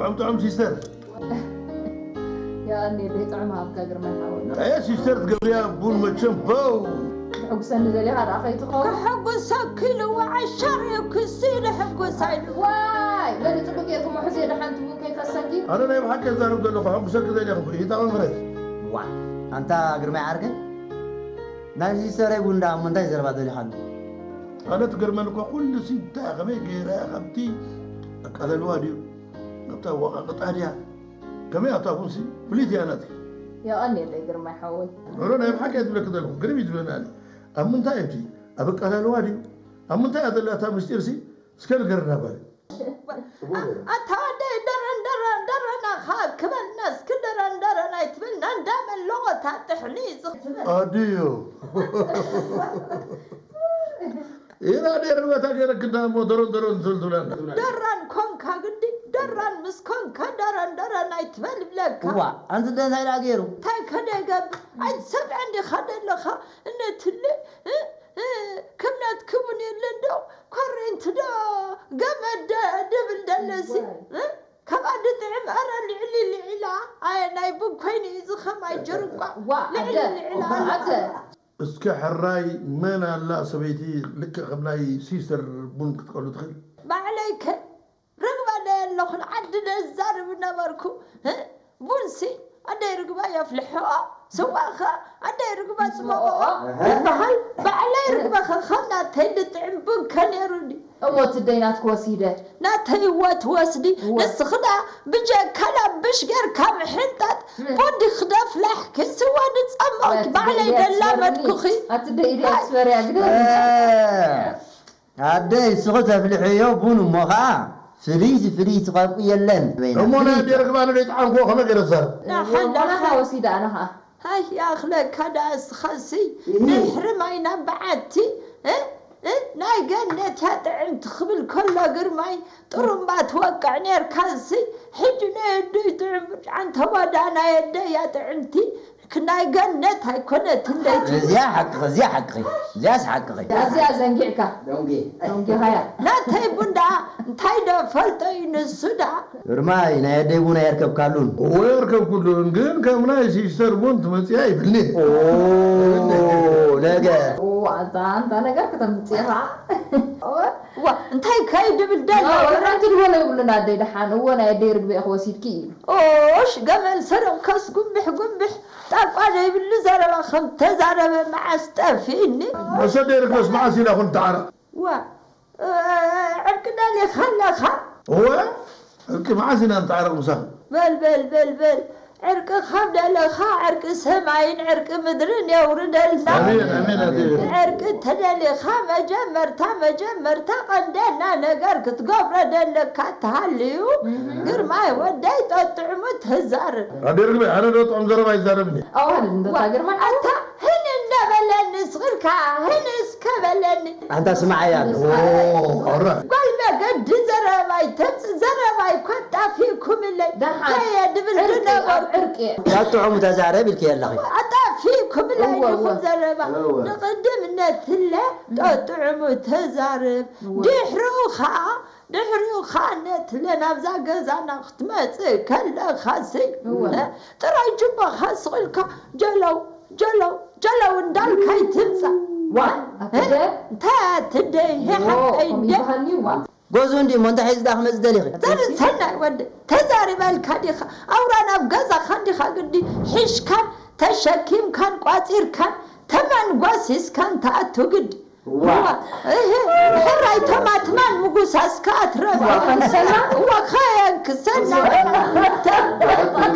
ጥዑም ጥዑም ሲስተር። የቐንየለይ፣ ጥዑም ሃብካ ግርማይ ሓወይ። ኣየ ሲስተር ትገብርያ ቡን መቸም በው። ክትሕጉሰኒ ደሊኻ ደኣ ከይትኸውን። ከሕጉሰኪ ኢሉ ዓሻር እዩ ክሲ ኢሉ ሕጉስ ኣይሉ። ዋይ መን ጽቡቅ እየ ትምሕዝ እየ ደሓን ትቡን ከይፈሰኪ። ኣነ ናይ ብሓቂ የዛርብ ዘለኹ ሕጉሰኪ ደሊኹ ኢታ መምህረት። ዋ ኣንታ ግርማይ ዓርከይ ናይ ሲስተረይ ቡን ደኣ እሞ እንታይ ዘረባ ደሊኻሉ? ኣነ ትገርመኒ እኳ ኩሉ ሲ እንታይ ከመይ ገይረ እያ ካብቲ ኣቃለልዋ ድዩ ኣብታ ኣወቃቅጣ ድያ ከመይ ኣብታ ቡንሲ ፍልይቲ እያ ናትኪ። የቐንየለይ ግርማይ ሓወይ። ኖኖ ናይ ብሓቂ እየ ዝብለኪ ዘለኹ ግርም እዩ ዝብለኒ ኣነ ኣብ ምንታይ እምቲ ኣብ ኣቃላልዋ ድዩ ኣብ ምንታይ እያ ዘላ እታ ምስጢርሲ እስከ ንገርና ጓል። ኣታ ወደይ ደረን ደረን ደረን ኣኻ ክበልና እስኪ ደረን ደረን ኣይትበልና እንዳመለቖታ ጥሕኒ ዝኽትበል ኣድዮ ኢና ደርበታ ገይረክና እሞ ደሮን ደሮን ትብል ትብለና። ደራን ኮንካ ግዲ ደራን ምስ ኮንካ ደረን ደረን ኣይትበል ይብለካ። እዋ ኣንቲ ደንታ ኢላ ገይሩ። እንታይ ከደገብ ኣይትሰምዐን ዲኻ ደለኻ እነትለ ክብነት ክቡን የለ እንዶ ኮሬንት ዶ ገመድ ድብል ደለሲ ካብ ኣዲ ጥዕም ኣረ ልዕሊ ልዒላ ኣየ ናይ ቡን ኮይኑ እዩ ዝኸማይ ጅርቋ ልዕሊ ልዒላ ኣደ እስከ ሕራይ መን ኣላ ሰበይቲ ልክዕ ከም ናይ ሲስተር ቡን ክትቀሉ ትኽእል? ባዕለይ ከ ርግባ ዶ የለኹን ዓዲ ነዛርብ ነበርኩ ቡንሲ ኣደይ ርግባ የፍልሕኦ ስዋ ኸ ኣደይ ርግባ ጽበቕኦ ይበሃል ባዕለይ ርግባ ኸ ከም ናተይ ልጥዕም ቡን ከ ነይሩኒ እሞ ትደይ ናትኪ ወሲደ ናተይ እወ ትወስዲ ንስኺ ደኣ ብጀካ ናብ ብሽ ጌርካ ምሕንጣጥ ቡን ዲኺ ደፍላሕኪ ስዋ ድጸመቕኪ ባዕለይ ደላመድኩኺ ኣቲ ደይ ኢድያ ትስበርያ ግደሪ ኣደይ እስኺ ተፍልሕዮ ቡን እሞ ኸኣ ፍልይቲ ፍልይቲ ካብኡ የለን እሞ ናይ ኣደይ ርግባ ንደይ ጠዓምክዎ ከመይ ገይረ ዝዛረብ ናሓላኻ ወሲዳ ኣነ ኸኣ ሃይ ይኣኽለካ ደኣ እስኻሲ ድሕሪ ማይ ናብ በዓቲ እ እ ናይ ገነት እያ ጥዕምቲ ክብል ከሎ ግርማይ ጥሩምባ ትወቅዕ ኔርካሲ ሕጂ ናይ ኣደይ ጥዑም ብጫ እንተወዳ ናይ ኣደይ እያ ጥዕምቲ ናይ ገነት ኣይኮነትን ለይቲ እዚኣ ሓቅኺ እዚኣ ሓቅኺ እዚኣስ ሓቅኺ እዚኣ ዘንጊዕካ ደንጊ ደንጊኻያ ናተይ ቡን ደኣ እንታይ ዶ ፈልጦ እዩ ንሱ ደኣ ግርማይ ናይ ኣደይ ቡን ኣየርከብካሉን እወ የርከብኩሉን ግን ከም ናይ ሲስተር ቡን ትመፅያ ይብልኒ ነገ ኣንታ ኣንታ ነገር ከተምፅኻ ዋ እንታይ ከይድብል ደሎ ወራንቲ ድበሎ ይብሉና ኣደይ ደሓን እወ ናይ ኣደይ ርግቢ ኢኺ ወሲድኪ ኢሉ ኦሽ ገመል ሰረቕካስ ጉንብሕ ጉንብሕ ጣቋ ዘይብሉ ዘረባ ከም ተዛረበ መዓስ ጠፊእኒ መሰደይ ርግበስ መዓስ ኢና ኩን ተዓረቕ ዋ ዕርቂ ደሊኻ ኣለኻ እወ ዕርቂ መዓስ ኢና ንተዓረቕ ምሳኺ በል በል በል በል ዕርቂ ካብ ደለኻ ዕርቂ ሰማይን ዕርቂ ምድርን የውርደልና። ኣሜን ኣሜን ኣሜን። ዕርቂ ተደሊኻ መጀመርታ መጀመርታ ቀንደና ነገር ክትገብሮ ደለካ ተሃልዩ ግርማይ ወደይ ጠጥዕሙ ተዛርብ። ኣደርግበ ኣነ ዶ ጥዑም ዘረባ ይዛረብኒ። ኣዋል እንደታ ግርማ ኣታ ህን እንዳበለኒ ስኽርካ ህን እስከ በለኒ። ኣንታ ስምዓያ ኣሎ። ጓል መገዲ ዘረባይ ተምፅ ዘረባይ ኮን ጣፊእኩምለይ ከየ ድብል ድነበርኩ። ጠጥዑሙ ተዛረብ ኢልኪ ኣለኺ። ኣጣፊእኩምለይ ንኹም ዘረባ ንቕድም ነትለ ጠጥዑሙ ተዛርብ ድሕሪኡ ኸዓ ድሕሪኡ ኸዓ ነትለ ናብዛ ገዛና ክትመፅእ ከለኻሲ ጥራይ ጅባኻ ስቕ ኢልካ ጀለው ጀለው ጀለው እንዳልካ ኣይትምፃእ። ዋ ኣትደ እንታይ ኣትደ ይሄ ሓቀይ እንደ ይበሃልኒ ዋ ጎዙ እንዲ እሞ እንታይ ሒዙ ደኣ ክመፅእ ደሊኺ? ዘርኢ ሰናይ ወዲ ተዛሪበልካ ዲኻ ኣውራ ናብ ገዛኻ እንዲኻ ግዲ ሒሽካን ተሸኪምካን ቋፂርካን ተመንጓሲስካን ትኣቱ ግዲ ዋ እህ ሕራይ ተማትማን ምጉሳስካ ኣትረፈ ዋ ከንሰና ዋ ከየንክሰና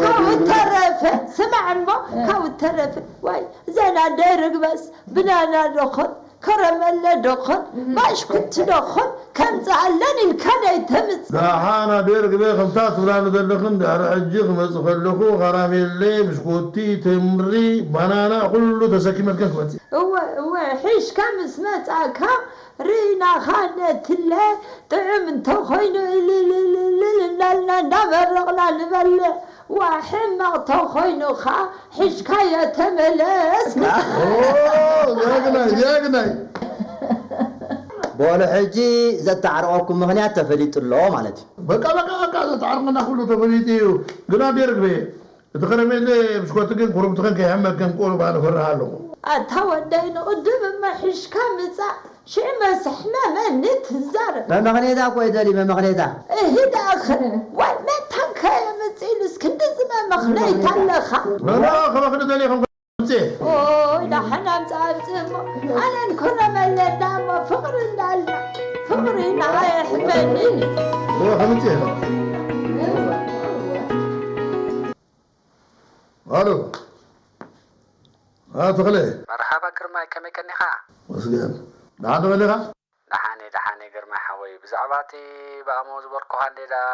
ካብኡ ተረፈ ስማዕ እሞ ካብኡ ተረፈ ዋይ ዘና ደርግበስ ብናና ዶኾን ከረመለ ዶኾን ባሽኩቲ ዶኾን ከምፅኣለን ኢልካ ደይተምፅእ ደሓን ኣደይ ርግበ ከምታ ትብላኒ ዘለኽን ድሕሪ ሕጂ ክመፅእ ከለኹ ኸራሜለ ብሽኮቲ ተምሪ ባናና ኩሉ ተሰኪመልክን ክመፅእ እወ እወ ሒሽካ ምስ መፃእካ ርኢናኻ ነትለ ጥዑም እንተኾይኑ እልልልልል እናልና እንዳመረቕና ንበልዕ ዋ ሕማቕ ተኾይኑ ኸዓ ሒዝካዮ ተመለስ። ጀግናይ ጀግናይ። በሉ ሕጂ ዘተዓርቐኩም ምኽንያት ተፈሊጡ ኣሎ ማለት እዩ። በቃ በቃ በቃ፣ ዘተዓርቐና ኩሉ ተፈሊጡ እዩ። ግና ዴርግበየ እቲ ከረሜለ ብሽኮቲ ግን ኩርምትኽን ከይሕመከን ቁሩብ ኣነ ፈርሃ ኣለኹ። ኣታ ወደይ ንቕድም እሞ ሒሽካ ምጻእ ሽዕ መስሕመመኒ ትዛረብ። መመኽኔታ እኮ ይደሊ መመኽኔታ። እሂ ደኣኸ ዋይ መታን ከየምጽእ ኢሉስ ክንድዚ መመኽነይታ ኣለኻ። መመ ከመኽኒ ደሊኹም ከምጽእ። ኦይ ደሓን ኣምጽእ ኣምጽእ እሞ ኣነን ኮነ መለዳ እሞ ፍቕሪ እንዳልና ፍቕሪ ንዓይ ኣሕበኒ። ከምጽእ። ኣሎ ኣቶ ተኽለ። መርሓባ ግርማይ ከመይ ቀኒኻ? መስገን ደሓን ዶ ቀኒኻ? ደሓን እየ ደሓን እየ ግርማይ ሓወይ ብዛዕባ እቲ ብኣሞ ዝበልኩኻ እንዴ ደኣ?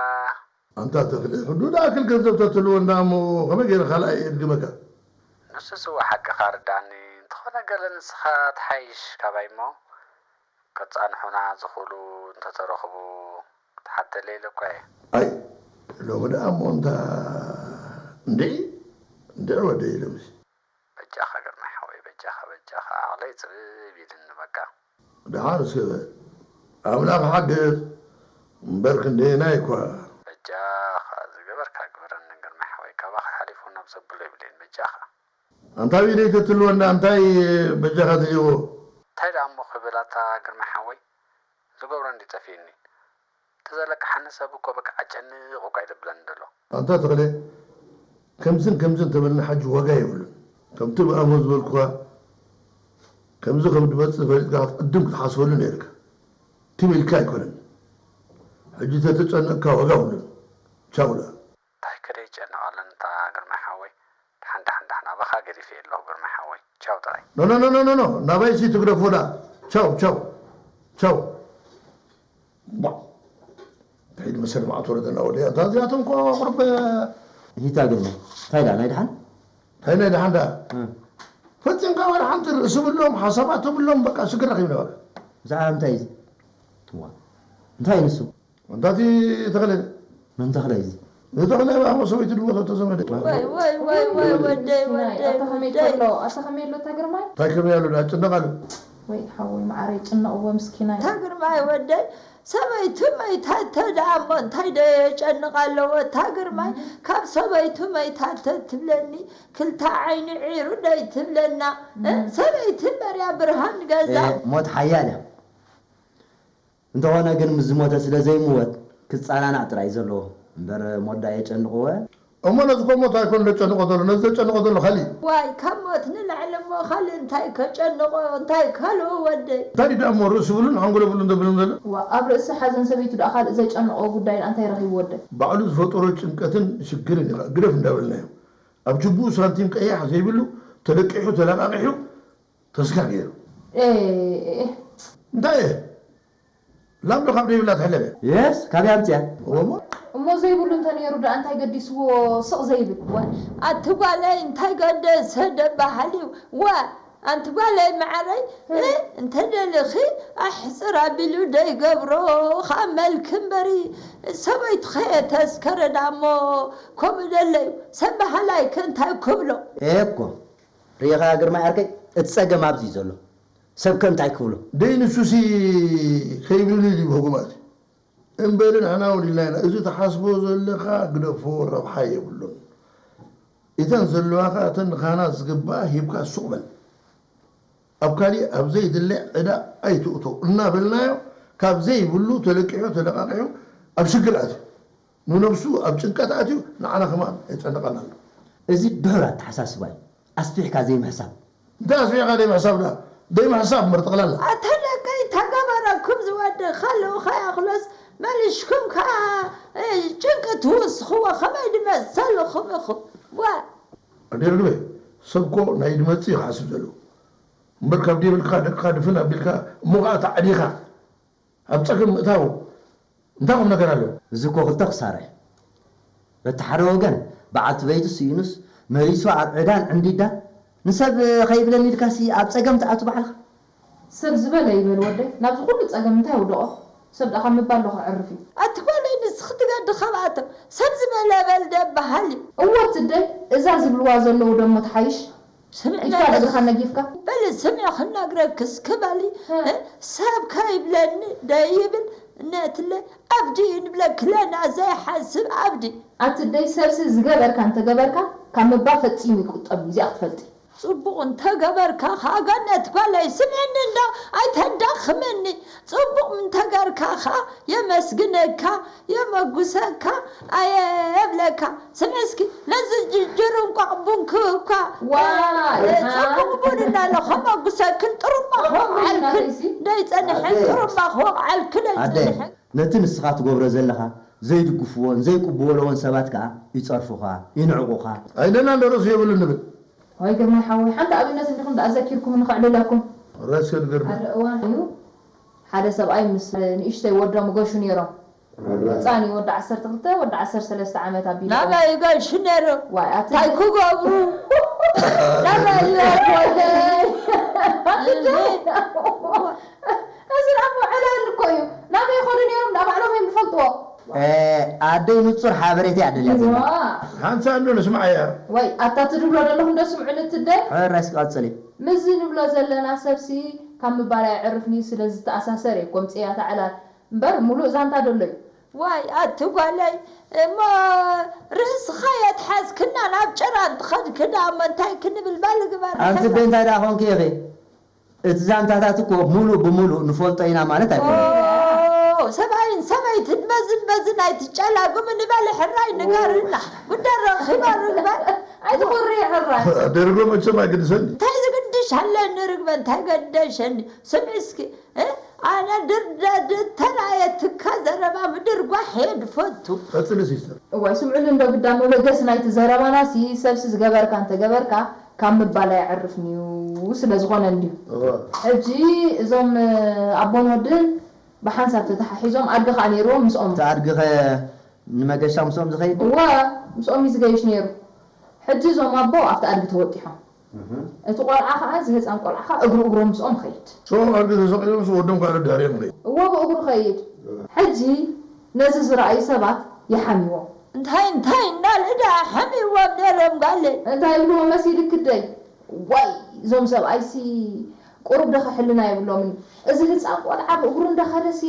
ኣንታ ተኽለ ክንዱ ደኣ ክል ገንዘብ ተትህልወና እሞ ከመይ ገይረ ካልኣይ እድግመካ? ንሱስ እወ ሓቅኻ ርድኣኒ እንተኾነ ገለ ንስኻ ትሓይሽ ካባይ እሞ ከጻንሑና ዝኽእሉ እንተተረኽቡ ክትሓተለይ ኢለ እኳ እየ። ኣይ ሎሚ ደኣ እሞ እንታ እንድዒ እንድዒ ወደይ ኢሎምሲ። በጃኻ ግርማይ ሓወይ በጃኻ በጃኻ ዓቕለይ ጽብብ ኢልኒ በቃ። ደሓን እስከ በል ኣምላኽ ሓግዝ እምበር ክንደየናይ እኳ። በጃኻ ዝገበርካ ግበረኒ ግርማይ ሓወይ ካባኻ ሓሊፉ ናብ ዘብሎ የብለይን በጃኻ። ኣንታ ብኢደይ ተትልወና እንታይ በጃኻ ትህቦ? እንታይ ደኣ እሞ ክብል ኣታ ግርማይ ሓወይ ዝገብሮ እንድዩ ጠፊኡኒ። ተዘለቅሓኒ ሰብ እኮ በቃ ኣጨንቕ እኳ እዩ ደብለኒ ደሎ። ኣንታ ተኽለ ከምዝን ከምዝን ተበልና ሓጂ ዋጋ የብሉን። ከምቲ ብኣሞ ዝበልኩኻ ከምዚ ከም ድመጽእ ፈሊጥካ ክትቅድም ክትሓስበሉ ነይርካ። ትም ኢልካ ኣይኮነን። ሕጂ ተተጨነቕካ ዋጋ የብሉን። ቻው ደኣ። እንታይ ከ ደይጨነቕ ኣለኒ እታ ግርማይ ሓወይ። ደሓን ደሓን ደሓን ኣባኻ ገዲፈ ኣለኹ ግርማይ ሓወይ ቻው ጥራይ። ኖ ኖ ኖ ኖ ናባይሲ ትግደፎ ደኣ ቻው ቻው ቻው። ባ እንታይ ዝመሰለ መዓት ወረደና ወደይ ኣንታ እዚኣቶም እኮ ቁርብ። ሂታ ግርማይ እንታይ ደኣ ናይ ደሓን? እንታይ ናይ ደሓን ደኣ ፈጺምካ ዋላ ሓንቲ ርእሲ ብሎም ሓሳባት ተብሎም በቃ ሽግር ረኺብና በቃ። ብዛዕባ ምንታይ እዩ እዚ? እዋ እንታይ ንሱ? ኣንታ እቲ ተኽለ። መን ተኽለ እዩ እዚ? እዚ ተኽለ ኣብ ኣሞ ሰበይቱ ድሞ ተተዘመደ። ወይ ወይ ወይ ወይ ወደይ ወደይ ኣታ ከመይ ወደይ። ከሎ ኣታ ከመይ ኣሎ እታ ግርማይ? እንታይ ከመይ ኣሎ ደኣ ጭነቕ ኣሎ። ወይ ሓወይ መዓረይ ጭነቕዎ ምስኪናይ። እታ ግርማይ ወደይ ሰበይቱ መይታተ ደኣ እሞ እንታይ ዶ የጨንቕ ኣለዎ እታ ግርማይ ካብ ሰበይቱ መይታተ ትብለኒ ክልተ ዓይኒ ዒሩ ደይ ትብለና እ ሰበይቲ እምበር እያ ብርሃን ገዛ። ሞት ሓያል እያ። እንተኾነ ግን ምስ ዝሞተ ስለ ዘይምወት ክጸናናዕ ጥራይ እዩ ዘለዎ እምበር ሞት ደኣ የጨንቕዎ እሞ ነዚ እኮ ሞት ኣይኮን ዘጨንቖ ዘሎ ነዚ ዘጨንቖ ዘሎ ካሊእ እዩ። ዋይ ካብ ሞት ንላዕሊ እሞ ካልእ እንታይ ከጨንቖ እንታይ ካልኡ ወደይ። እንታይ ደኣ እሞ ርእሲ ብሉን ሓንጎሎ ብሉን ዘብሎም ዘሎ። ዋእ ኣብ ርእሲ ሓዘን ሰበይቱ ደኣ ካልእ ዘጨንቖ ጉዳይ ደኣ እንታይ ረኺቡ ወደይ። ባዕሉ ዝፈጠሮ ጭንቀትን ሽግርን እዩ ግደፍ እንዳበልናዮ ኣብ ጅቡኡ ሳንቲም ቀያሕ ዘይብሉ ተለቂሑ ተለቓቒሑ ተስካር ገይሩ። ኤእ እንታይ እየ ላም ዶ ካብ ደይብላ ትሕለብ እያ። የስ ካበይ ኣምፅያ? እወ እሞ እሞ ዘይብሉ እንተነይሩ ደኣ እንታይ ገዲስዎ ስቕ ዘይብል? ዋእ ኣቲ ጓለይ እንታይ ገደሰ ደበሃል እዩ ዋእ ኣንቲ ጓለይ መዓረይ እ እንተ ደሊኺ ኣሕፅር ኣቢሉ ደይገብሮ ኸዓ መልኪ እምበሪ ሰበይቱ ኸየተስከረ ደኣ እሞ ከምኡ ደለዩ ሰብ በሃላይ ከ እንታይ ክብሎ? ኤኮ ርኢኻ ግርማይ ዓርከይ እቲ ፀገም ኣብዚ እዩ ዘሎ ሰብ ከ እንታይ ክብሎ? ደይ ንሱሲ ከይብሉኒ ድዩ ህጉማት? እምበሊ ንሕና እውን ኢልና ኢና፣ እዚ ትሓስቦ ዘለኻ ግደፎ ረብሓ የብሉን። እተን ዘለዋኻ እተን ንኻህናት ዝግብኣ ሂብካ ሱቕ በል። ኣብ ካሊእ ኣብ ዘይድለ ዕዳ ኣይትእቶ እናበልናዮ ካብ ዘይብሉ ተለቂሑ ተለቓቒሑ ኣብ ሽግር ኣትዩ። ንነብሱ ኣብ ጭንቀት ኣትዩ ንዓና ከማን የጨንቐና ኣሎ። እዚ ድሑር ኣተሓሳስባ እዩ። ኣስፊሕካ ዘይምሕሳብ። እንታይ ኣስፊሕካ ደይ ምሕሳብ ደኣ ደይ ምሕሳብ እምበር ጠቕላላ። ኣታ ደቀይ ተገበረኩም ዝወድእ ከለዉ ከይኣኽሎስ መሊሽኩም ከኣ ጭንቂ ትውስኽዎ ከመይ ድመሰልኹም ኢኹም ዋእ። ኣደይ ርግበይ ሰብ እኮ ናይ ድመጽእ እዩ ክሓስብ ዘለዎ እምበር ካብ ደይብልካ ደቅኻ ድፍን ኣቢልካ እሞ ከኣ ተዓዲኻ ኣብ ጸገም ምእታው እንታይ ቁም ነገር ኣለዎ? እዚ እኮ ክልተ ክሳራ እዩ። በቲ ሓደ ወገን በዓልቲ በይቱ ስኢኑስ መሊሱ ኣብ ዕዳን ዕንዲዳን ንሰብ ከይብለኒ ኢልካሲ ኣብ ጸገም ትኣቱ ባዕልኻ። ሰብ ዝበለ ይበል ወደይ ናብዚ ኩሉ ጸገም እንታይ ኣውደቖ? ሰብ ደኣ ካብ ምባል ዶ ከዕርፍ እዩ? ኣቲ ጓለይ ንስኺ ትገዲ ካብኣቶም ሰብ ዝበለ በል ደበሃል እዩ። እወ ትደይ እዛ ዝብልዋ ዘለዉ ደሞ ትሓይሽ። ስምዒ ኢልካ እግርኻ ነጊፍካ? በሊ ስምዒ ክነግረክስ ክበሊ ሰብ ከይብለኒ ደይብል ነትለ ኣብዲ ንብለክለና ዘይሓስብ ኣብዲ። ኣቲ ደይ ሰብሲ ዝገበርካ እንተገበርካ ካብ ምባል ፈጺሙ ይቁጠብ እዩ፣ እዚኣ ክትፈልጢ። ጽቡቕ እንተገበርካ ከኣ ገነት ጓለይ ስምዕኒ እንዳ ኣይተዳኽመኒ። ጽቡቕ እንተገርካ ከኣ የመስግነካ የመጉሰካ ኣየ የብለካ። ስምዒ እስኪ ነዚ ጅርንቋቕ ቡንክ እኳ ዋይ፣ ጽቡቕ ቡን እናለ ከመጉሰክን ጥሩምባ ክወቕዓልክን ደይጸንሐን ጥሩምባ ክወቕዓልክን ኣይጸንሐን። ነቲ ንስኻ ትገብሮ ዘለኻ ዘይድግፍዎን ዘይቅብወለዎን ሰባት ከኣ ይጸርፉኻ፣ ይንዕቑኻ። ኣይደና ደረሱ የብሉን ንብል። ዋይ ግርማይ ሓወይ ሓንቲ ኣብነት እንዲኹም ደኣ ዘኪርኩምኒ ከዕልለኩም። ረስከ ድገርመ። ሓደ እዋን እዩ ሓደ ሰብኣይ ምስ ንእሽተይ ወዶም ይገሹ ነይሮም። ህፃን እዩ ወዲ ዓሰርተ ክልተ ወዲ ዓሰርተ ሰለስተ ዓመት ኣቢሉ። ናበይ ይገሹ ነይሮም? ዋይ ኣቲ እንታይ ክገብሩ? ናበይ ይወርዱ ወደይ? እዚ ደኣ እኮ ዕላል እኮ እዩ። ናበይ ይኸዱ ነይሮም ደኣ ባዕሎም እዮም ዝፈልጥዎ። ኣደይ ንጹር ሓበሬታ እያ ደልያ ዘላ። ሓንሳ እንዶ ንስምዓያ። ወይ ኣታ ትድብሎ ዘለኹም ዶ ስምዑኒ ትደ። ሕራይ እስኪ ቀጽሊ። ምስዚ ንብሎ ዘለና ሰብሲ ካብ ምባል ኣየዕርፍን እዩ ስለ ዝተኣሳሰር እየ እኮ ኣምጺኤያ እታ ዕላል እምበር ሙሉእ ዛንታ ደሎ እዩ። ዋይ ኣቲ ጓለይ እሞ ርእስኻ የትሓዝክና ናብ ጭራ እንትኸድኪ ደኣ እሞ እንታይ ክንብል በሊ ግበሪ ኣንቲ ሕራይ። እንታይ ደኣ ኾንኪ ኢኺ? እቲ ዛንታታት እኮ ሙሉእ ብሙሉእ ንፈልጦ ኢና ማለት ኣይኮነን። ኦ፣ ሰብኣይን ሰበይትን በዝን በዝን ኣይትጨላጉምኒ በሊ ሕራይ ንገርና። ጉዳይ ረኺባ ርግበ። ኣይትኹሪ ሕራይ። ደርግሎ መቸም ኣይግድሰኒ። እንታይ ዝግድሽ ኣለኒ ርግበ እንታይ ገደሸኒ። ስምዒ እስኪ እ፣ ኣነ ድር ደ- ድ- ተራየትካ ዘረባ ምድርጓሕ እየ ድፈቱ። ቀፅሊ ሲስተር። እዋይ ስምዑኒ እንዶ ግዳ መበገሲ ናይቲ ዘረባናሲ ሰብሲ ዝገበርካ እንተገበርካ ካብ ምባል ኣየዕርፍን እዩ ስለ ዝኾነ እንድዩ። እዋ ሕጂ እዞም ኣቦን ወድን ብሓንሳብ ተተሓሒዞም ኣድጊ ከዓ ነይርዎም ምስኦም። እቲ ኣድጊኸ ንመገሻ ምስኦም ዝኸይድ ድዩ? እወ ምስኦም እዩ ዝገይሽ ነይሩ። ሕጂ እዞም ኣቦ ኣብቲ ኣድጊ ተወጢሖም። እቲ ቆልዓ ከዓ እዚ ህፃን ቆልዓ ከዓ እግሩ እግሮም ምስኦም ይኸይድ። ሶ ኣድጊ ተሰቒሎም ምስ ወዶም ከዓ ደድሕሪኦም ይኸይድ። እወ ብእግሩ ይኸይድ። ሕጂ ነዚ ዝረኣዩ ሰባት ይሓምዎም። እንታይ እንታይ እናልእ ደኣ ሓሚዎም ነይሮም ጋለይ። እንታይ ይብልዎ መሲልኪ ኣደይ? ዋይ እዞም ሰብኣይሲ ቁሩብ ደኸ ሕልና የብሎምን። እዚ ህፃን ቆልዓ ብእግሩ እንዳኸደሲ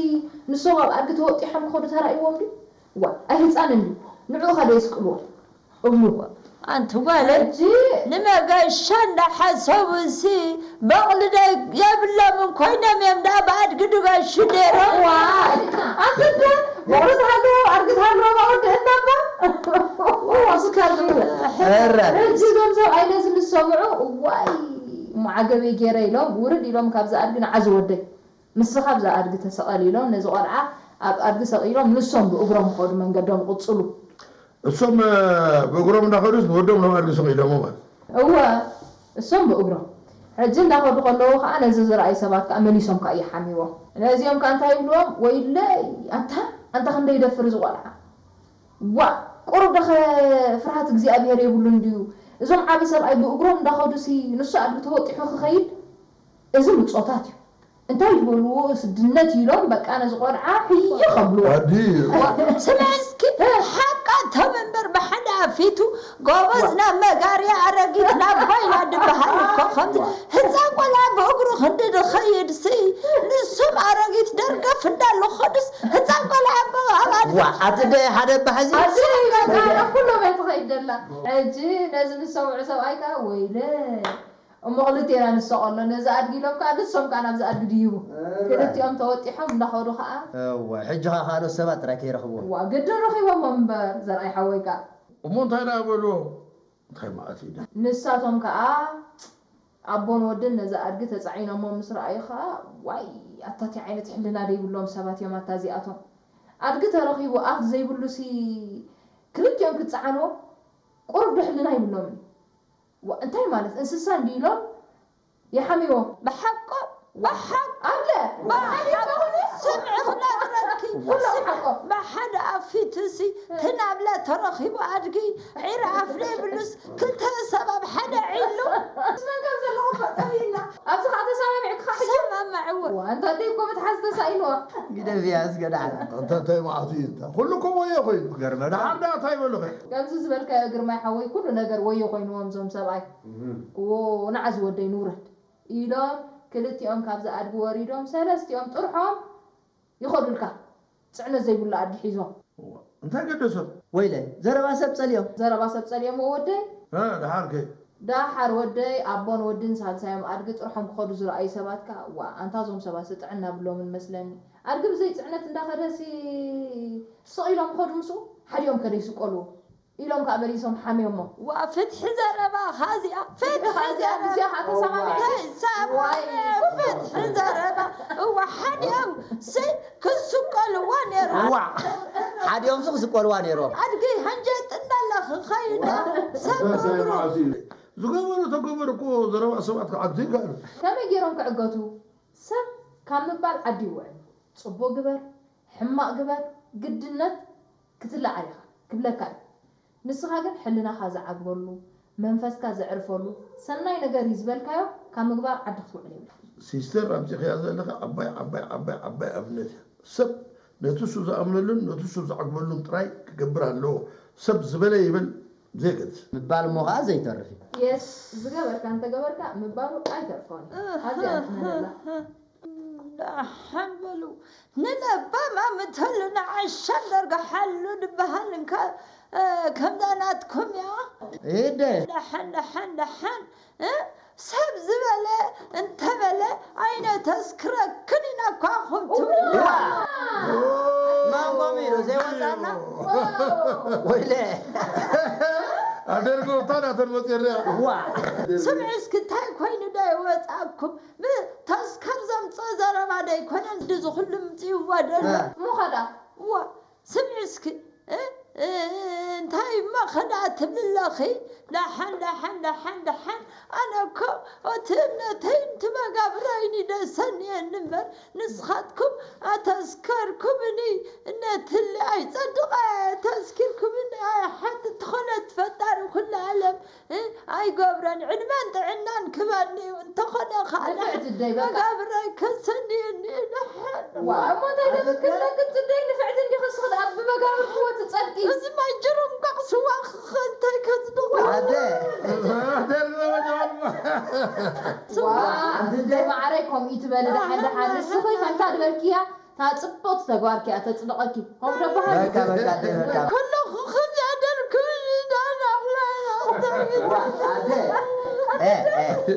ንሶም ኣብ ኣድጊ ተወጢሖም ክኸዱ ተራእይዎም ድዩ? ዋይ ኣይህፃንን ድዩ? ንዕኡ ኸ ደየስቅልዎ? እብሉ። ኣንቲ ጓለይ ሕጂ ንመገሻ እንዳሓሰቡሲ በቕሊ ዶ የብሎምን ኮይኖም እዮም ደኣ ብኣድጊ ድገሹ ነይሮም። ዋይ ኣንቲ እንዳ በቕሊ ትሃልዎ ኣድጊ ትሃልዎ ባወዲ እንዳባ እስካሉ ሕጂ እዞም ሰብኣይ ነዚ ምስ ሰምዑ እዋይ እሞ ዓገበይ ገይረ ኢሎም ውርድ ኢሎም ካብዚ ኣድጊ ንዓ ዝወደይ ንስኻ ኣብዛ ኣድጊ ተሰቐል ኢሎም ነዚ ቆልዓ ኣብ ኣድጊ ሰቒሎም ንሶም ብእግሮም ክኸዱ መንገዶም ይቕጽሉ። እሶም ብእግሮም እንዳኸዱስ ንወዶም ናብ ኣድጊ ሰቒሎሞ ማለት። እወ እሶም ብእግሮም ሕጂ እንዳኸዱ ከለዉ ኸዓ ነዚ ዝረኣዩ ሰባት ከዓ መሊሶም ከዓ ይሓምይዎም። ነዚኦም ከዓ እንታይ ይብልዎም? ወይለይ ኣንታ ኣንታ ክንደይ ይደፍር እዚ ቆልዓ ዋእ ቁሩብ ደኸ ፍርሃት እግዚኣብሄር የብሉን ድዩ? እዞም ዓቢ ሰብኣይ ብእግሮም እንዳኸዱሲ ንሱ ኣድጊ ተወጢሑ ክኸይድ? እዚ ምጾታት እዩ። እንታይ ዝበልዎ ስድነት ኢሎም በቃ ነዚ ቆልዓ ሕይ ከብልዎ። ኣዲ። ስምዒ እስኪ ሓቃ ተም እምበር ብሓደ ኣፊቱ ጎበዝ ናብ መጋርያ ኣረጊት ናብ ባይላ ድበሃል እኮ ከምዚ ህፃን ቆልዓ ብእግሩ ክንዲ ድኸይድሲ ንሶም ኣረጊት ደርገፍ እንዳሉ ክኸዱስ ህፃን ቆልዓ ኣብ ኣብ ኣድ ዋ ኣቲ ደ ሓደ ባሕዚ ኣዚ በቃ ኩሎም እያ ትኸይድ ዘላ። ሕጂ ነዚ ንሰምዑ ሰብኣይ ከዓ ወይለ እሞ ክልቴና ንሰቐሎ ነዚ ኣድጊ ኢሎም ከዓ ንሶም ከዓ ናብዚ ኣድጊ ድይቡ ክልቲኦም ተወጢሖም እንዳኸዱ ከዓ እወ ሕጂ ከዓ ካልኦት ሰባት ጥራይ ከይረኽብዎም እዋ ግድን ረኺቦሞ እምበር ዘርኣይ ሓወይ ከዓ እሞ እንታይ ደኣ በልዎ እንታይ መዓት እዩ ደኣ ንሳቶም ከዓ ኣቦን ወድን ነዚ ኣድጊ ተፃዒኖሞ ምስ ረኣዩ ከዓ ዋይ ኣታ ታይ ዓይነት ሕልና ደይብሎም ሰባት እዮም ኣታ እዚኣቶም ኣድጊ ተረኺቡ ኣፍ ዘይብሉሲ ክልቲኦም ክፀዓንዎም ቁሩብ ዶ ሕልና ይብሎምን እዩ ዋእ እንታይ ማለት እንስሳ እንድዩ ኢሎም ይሓምይዎ ብሓቆም ብሓቅ ኣለ ብሓቅ ስምዒ ክነግረኪ ኩሎም ሓቆም ብሓደ ኣብ ፊትሲ ትናብለ ተረኺቡ ኣድጊ ዒር ኣፍ ዘይብሉስ ክልተ ሰብ ኣብ ሓደ ዒሉ ስመን ከም ዘለኹ ፈጠሪና ኣብዚ ከዓ ተሰማሚዕካ ሕጂ ሰማማ እዋ፣ እንታ ደይ እኮ ምትሓዝ ተሳኢንዋ። ግደፍያ እስከ ደሓር። እንተ እንታይ መዓት እዩ እንተ? ኩሉ እኮ ወዮ ኮይኑ። ገርመዳ። ደሓር ደኣ እንታይ በሉኸ? ከምዚ ዝበልካዮ ግርማይ ሓወይ፣ ኩሉ ነገር ወዮ ኮይንዎም እዞም ሰብኣይ። እዎ፣ ንዓዚ ወደይ ንውረድ ኢሎም፣ ክልቲኦም ካብዚ ኣድጊ ወሪዶም፣ ሰለስቲኦም ጥርሖም ይኸዱልካ። ጽዕነት ዘይብሉ ኣድጊ ሒዞም። እዋ፣ እንታይ ገደሶም? ወይለ፣ ዘረባ ሰብ ጸልዮም። ዘረባ ሰብ ጸልዮም ወደይ። እ፣ ደሓር ከ? ደሓር ወደይ፣ ኣቦን ወድን ሳልሳዮም ኣድጊ ጥርሖም ክኸዱ ዝረኣዩ ሰባት ከኣ፣ ዋ፣ ኣንታ እዞም ሰባትሲ ጥዕና ብሎምን መስለኒ። ኣድጊ ብዘይ ጽዕነት እንዳኸደሲ ስቕ ኢሎም ክኸዱ ምስኡ፣ ሓዲኦም ከ ደይስቀልዎ? ኢሎም ከኣ መሊሶም ሓምዮሞ። ዋ፣ ፍትሒ ዘረባ ኻዚኣ፣ ፍትሒ ኻዚኣ፣ ኻዚኣ፣ ኻዚኣ፣ ኻዚኣ፣ ኻዚኣ፣ ኻዚኣ፣ ኻዚኣ፣ ዋይ። ፍትሒ ዘረባ። እዋ፣ ሓዲኦም ሲ ክስቀልዋ ነይሩ። እዋ፣ ሓዲኦም ሲ ክስቀልዋ ነይሮም። ኣድጊ ሃንጀጥ እንዳለ ክኸይዳ ሰብ ክገብሩ። ዝገበሩ ተገበሩ እኮ ዘረባ ሰባት ክዓግቱ ይከኣሉ። ከመይ ገይሮም ክዕገቱ? ሰብ ካብ ምባል ዓዲ ይውዕል። ጽቡቕ ግበር፣ ሕማቕ ግበር፣ ግድነት ክትለዓል ኢኻ ክብለካ እዩ። ንስኻ ግን ሕልናኻ ዝዓግበሉ፣ መንፈስካ ዘዕርፈሉ ሰናይ ነገር እዩ ዝበልካዮ ካብ ምግባር ዓዲ ክትውዕል የብልካ። ሲስተር ኣምጺኽያ ዘለኻ ዓባይ፣ ዓባይ፣ ዓባይ፣ ዓባይ ኣብነት እያ። ሰብ ነቲ እሱ ዝኣምነሉን ነቲ እሱ ዘዕግበሉን ጥራይ ክገብር ኣለዎ። ሰብ ዝበለ ይበል፣ ዘይገድስ። ምባል እሞ ኸኣ ዘይተርፍ እዩ። የስ፣ ዝገበርካ እንተገበርካ ምባሉ ኣይተርፎን እዩ። ኣዚኣ ትመነላ። ደሓን በሉ። ንለባም ኣምተሉ ንዓሻ ደርግሓሉ ድበሃል እንካ፣ እ፣ ከምዛ ናትኩም እያ። እደ። ደሓን፣ ደሓን፣ ደሓን፣ እ፣ ሰብ ዝበለ እንተበለ ኣይነተስክረክን ኢና እኳ ኹም ትብሉ። ዋ! ማን ኮሚሩ ዘይወጻና? ወይለ። ኣደርጎ ታዳ ተርቦ ጼርያ። ዋ! ስምዒ እስኪ እንታይ ኮይኑ ዶ ይወጻኩም? ብ-፣ ተስከር ዘምጽኦ ዘረባ ዶ ኣይኮነን ድዚ ኩሉ ምጽእዎ ደሎ? እ። እሞ ኸዳ? ዋ! ስምዒ እስኪ፣ እ፣ እ፣ እንታይ እሞ ኸዳ ትብሊ ኣለኺ? ደሓን፣ ደሓን፣ ደሓን፣ ደሓን። ኣነ እኮ እቲ እምነተይን እቲ መጋብረይን እዩ ደሰንየኒ እምበር፣ ንስኻትኩም ኣተስከርኩምኒ ነትሊ ኣይጸድቐ፣ ተስኪርኩምኒ ኣይሓትት፣ ትኾነ እቲ ፈጣሪ ኩሉ ዓለም፣ እ፣ ኣይገብረን። ዕድመን ጥዕናን ክበኒ እዩ። እንተኾነ ኸኣ ንፍዕቲ ደይ በቃ። መጋብረይ ከሰንየኒ ደሓን። ዋ፣ እሞ እንታይ ደምክለክ ጽደይ ንፍዕቲ እንዲኺ እስኺ ደኣ ብመጋብር ክወ ትጸድቂ። እዚ ማይ ጅሩም ቋቕ ስዋ ክኸ እንታይ ከጽድቑ? ኣደ። ዋ፣ ኣንቲ ደይ ማዕረይ ከምኡ ትበሊ ደሓን ደሓን። ንስኺ ከምታ ዝበልክያ እታ ጽብቕቲ ተግባርኪ እያ ተጽድቐኪ። ከምኡ ዶ በሃል? በቃ፣ በቃ፣ ኣደ፣ በቃ። ከለኹ ከምዚ ኣደርኩ ዳና ዋ፣ ኣደ። እ፣ እ።